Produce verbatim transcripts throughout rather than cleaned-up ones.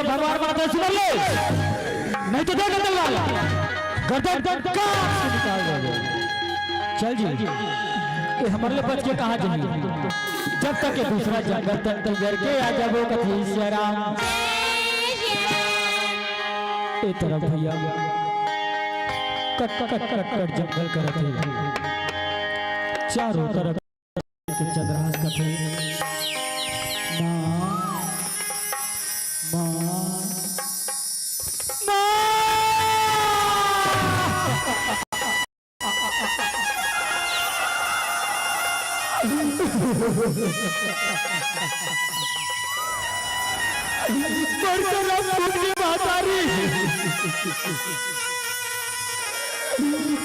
भगवान माता सुन ले, नहीं तो देख तलवार ला, गर्दन काट के निकाल दे। चल जी, ये हमर ले बच के कहाँ जाही? जब तक ये दूसरा जंगल तक तू घर के आ जाबो, कथी सिया राम। ए तरफ भैया, कट कट कट कट जंगल करत हे, चारों तरफ के चंद्रहास कथे, माँ, माँ, माँ। बरकराम फूट के महतारी,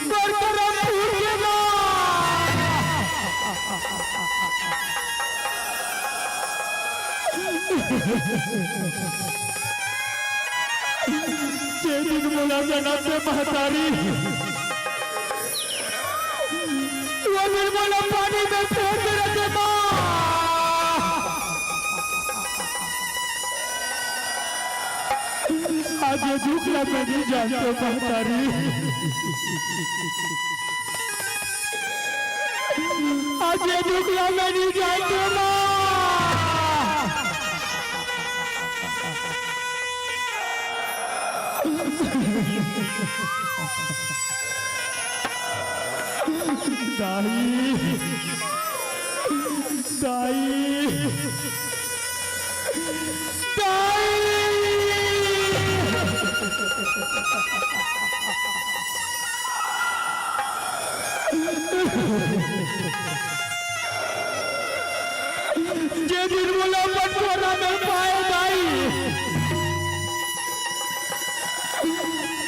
बरकराम फूट के माँ। जे दिन मोला जनम दे महतारी, वो दिन मोला पानी में फेंक के रखे माँ। आज ये दुख ला मैं नहीं जानतो महतारी। आज ये दुख ला मैं नहीं जानतो माँ। दाई, दाई, दाई। जे दिन मोला बंटवारा में पाए दाई,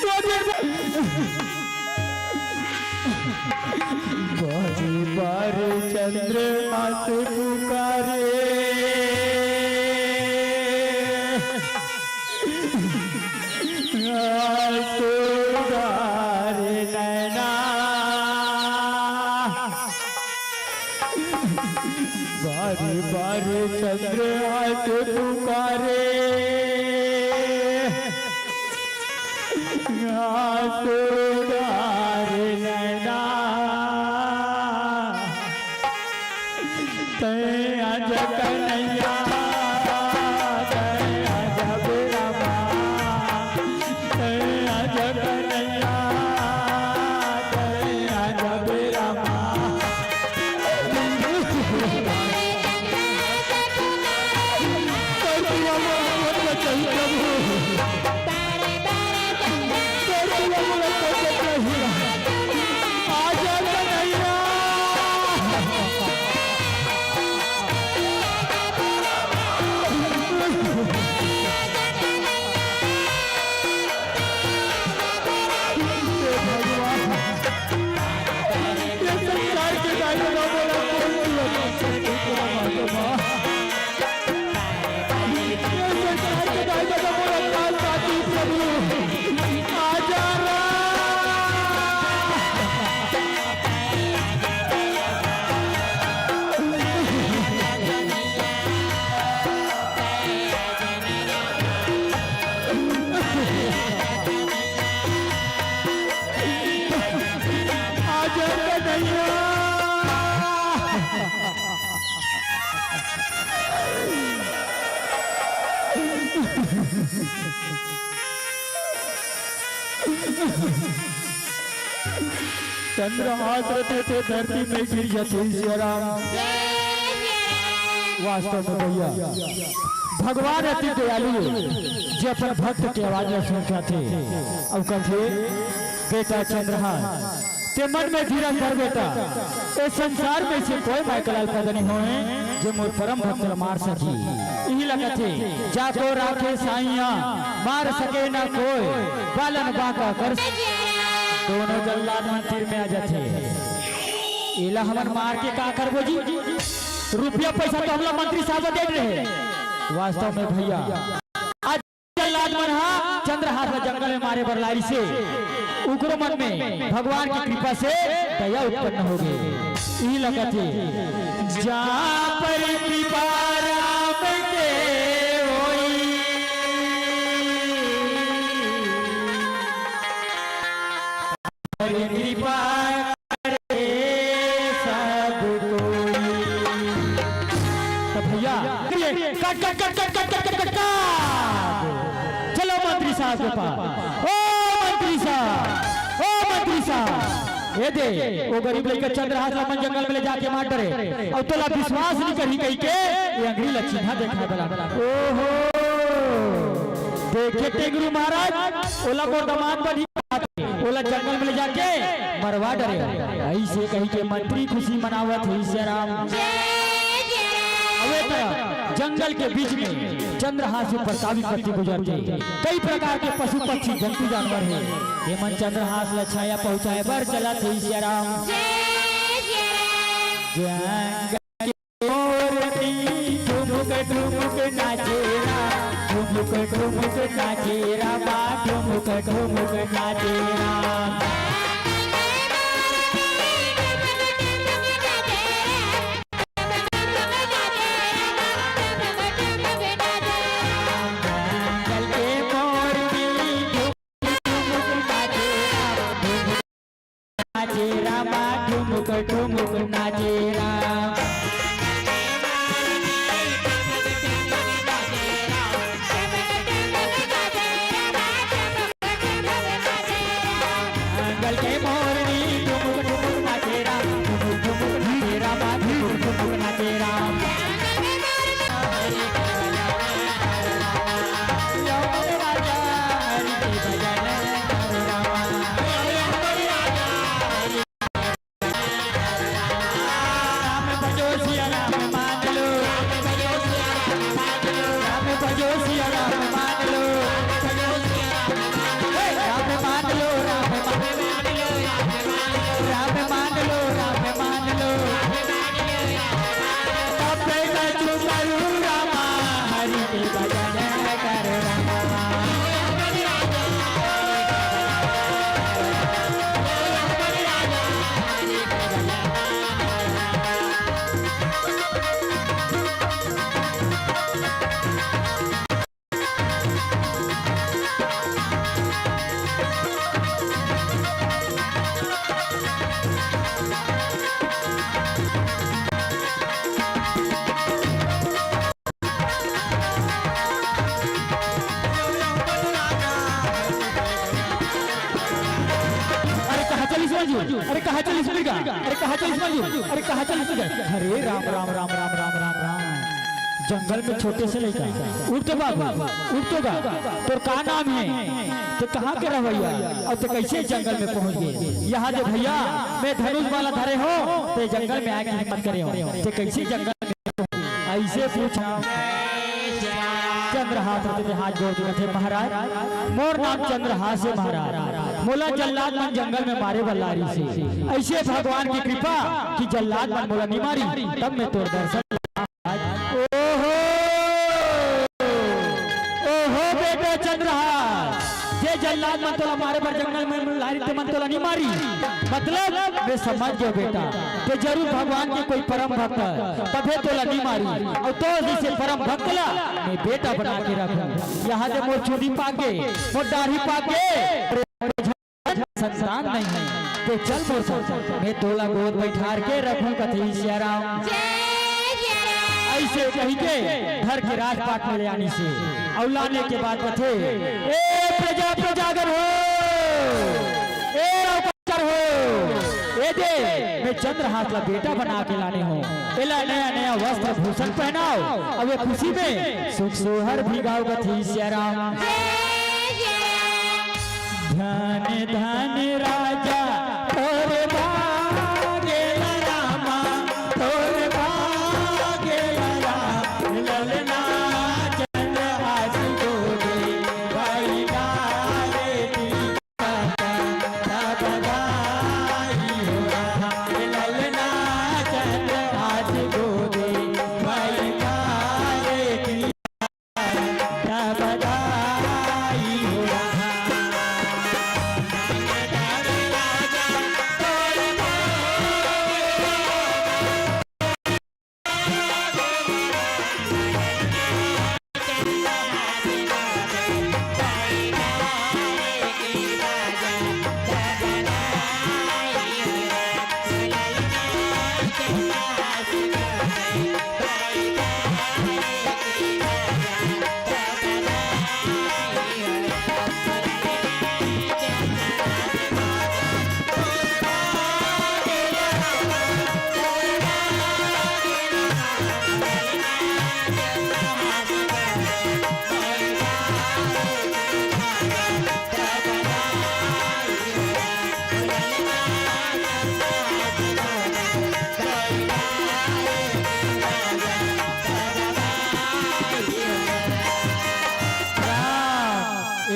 वो दिन बारी बारी चंद्रमा से पुकारे। आंसू डारे नैना, बारी बारी चंद्रहास पुकारे। आंसू डारे नैना, तैं आजा कन्हैया, तैं आजा बेरा माँ, तैं आजा कन्हैया, तैं आजा बेरा माँ। तैं दुआ मोर मोर के चाही प्रभु। तोर दुआ मोला कोई के चाही। आजा कन्हैया। हे भगवान, ये संसार के दाई बाबा मोला कोई दुआ नहीं करते, हे माता माँ। ये संसार के दाई बाबा मोला काल पाती प्रभु। आजा रा। आजा कन्हैया। चंद्रहास रथे ते धरती में गिर जाथे, सिया राम। वास्तव में भैया, भगवान अति दयालु हे, जे अपन भक्त के आवाज ला सुन पाथे। अउ कथे, बेटा चंद्रहास, ते मन में धीरज धर बेटा, ए संसार में से कोई माय के लाल पैदा नहीं होए, जे मोर परम भक्त ला मार सकी। इही ला कथे, जाको राखे साइया, मार सके ना कोई, पालन बांका कर। दोनों जल्लाद मन तीर में आ जाथे। एला हमन मार के का करबो जी? रुपया पैसा तो हमला मंत्री साहब देत रहे। वास्तव में भैया, आज जल्लाद मन हा चंद्रहास ला जंगल में मारे बर लाइसे, उकरो मन में भगवान की कृपा से दया उत्पन्न हो गई। इही ला कथे, जा पर कृपा राम के होई। पर कृपा करे सब कोई। तो भैया, कट, कट, कट। चलो मंत्री साहब के पास। ओ मंत्री साहब, ओ मंत्री साहब, ये दे, वो गरीब लइका चंद्रहास ला मन जंगल में ले जाके मार डरे, अउ तोला विश्वास नहीं करही कहि के ये अंगरी ला चिन्हा देखा देला। ओहो, देखे टेंगरू महाराज, ओला मोर दमाद बनही, ओला जंगल में ले जाके मरवा डरे। अइसे कहि के मंत्री खुशी मनावत हे सियाराम। अवे तरफ जंगल के बीच में चंद्रहास ऊपर का विपत्ति गुजरथे। कई प्रकार के पशु पक्षी जंतु जानवर हे, एमन चंद्रहास ला छाया पहुंचाए बर चलत हे सियाराम। जंगल के ओर नी ठुमुक ठुमुक नाचे राम, ठुमुक ठुमुक नाचे रामा, ठुमुक ठुमुक नाचे राम। जंगल के मोर नी ठुमुक ठुमुक नाचे राम, ठुमुक नाचे रामा, ठुमुक ठुमुक नाचे राम। जंगल के मोर नी ठुमुक ठुमुक नाचे राम, ठुमुक ठुमुक नाचे राम, ठुमुक ठुमुक नाचे राम। राम भजो सिया राम मान लो, राम भजो सिया राम मान लो, हे राम मान लो, राम मान लो, राम मान लो, राम मान लो। तब बेटा चुप करू रामा, हरि के भजन कर रामा। अरे कहाँ चलिस मंजू? अरे कहाँ चलिस मिर्गा? अरे कहाँ चलिस मंजू? अरे कहाँ चलिस मिर्गा? अरे राम, राम, राम। जंगल में छोटे से लइका। उठ तो बाबू, उठ तो बा। तोर का नाम हे? ते कहाँ के रहवइया? अउ ते कइसे जंगल में पहुँच गे? यहाँ दे भइया, मैं धनुष माला धरे हों, ते जंगल में आए के हिम्मत करे हों। ते कइसे जंगल में अइसे पूछा। चंद्रहास रथे हाथ जोड़ के कथे, महाराज, मोर नाम चंद्रहास हे महाराज। मोला जल्लाद मन जंगल में मारे बर लारिस हे। अइसे भगवान के कृपा कि जल्लाद मन मोला नी मारिस, तब मैं तोर दर्शन। ओहो, ओहो बेटा चंद्रहास, जे जल्लाद मन तोला मारे बर जंगल में लारिस ते मन तोला नी मारिस। मतलब मैं समझ गेंव बेटा, ते जरूर भगवान के कोई परम भक्त हे, तभे तोला नी मारिस। अउ तोर जइसे परम भक्त ला मैं बेटा बना के रखहूँ। यहाँ दे मोर चुंदी पाके, मोर दाढ़ी पाके, संतान नहीं हे, ते चल मोर संग, मैं तोला गोद बइठार के रखहूँ, कथे सियाराम। अइसे कहि के धर के राजपाट में ले आनिस हे, अउ लाने के बाद कथे, ए प्रजा, प्रजागण हो, ए नौकर हो, ए दे, मैं चंद्रहास ला बेटा बना के लाने हों, एला नया नया वस्त्र भूषण पहनाव, अउ ये खुशी में सुख सोहर भिगाव, कथे सियाराम। धन धन राजा तोर भागे ला रामा, तोर भागे ला राम, ललना चंद्रहास गोदे, भाई डाले दी बधाई हो राम, ललना चंद्रहास गोदे, भाई डाले दी बधाई हो राम।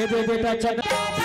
दे बेटा चट